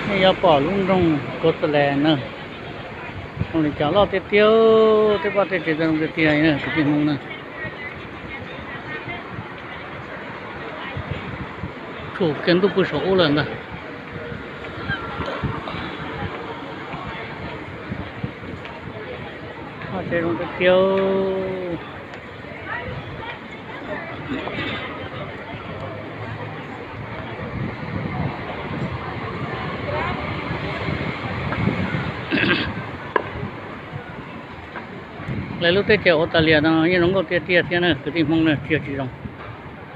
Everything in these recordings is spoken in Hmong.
Nej yuav pom lub nroog Kirtland na, zoo li cas loj tiag tiag, tej vaj tej tsev zoo tiag tiag na kwv tij Hmoob na. Tshum kiag ntuj pw saum ub lawm ntag. Vaj tsev zoo tiag tiag. Lawv lub teb chaws Australia no yeej zoo nkauj tiag tiag thiab na kwv tij Hmoob na, tsis yog tsis zoo.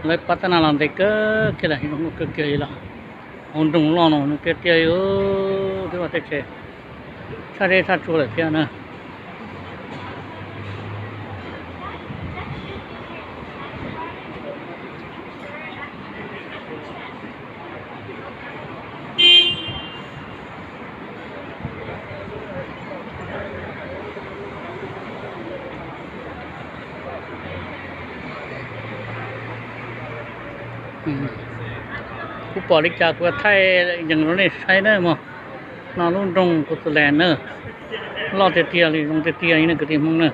Lawv pab tab naj los ntev kawg kiag lawm, zoo nkauj kawg kiag li lawm. Hauv nroog loj no zoo tiag tiag li, tej vaj tej tsev tshaj zeb tshaj tsuag lawm thiab na. Kuv pom li cas kuv thaij yees rau nej saib na mog. No lub nroog Kirtland na, loj tiag tiag li, zoo tiag tiag li na kwv tij Hmoob na.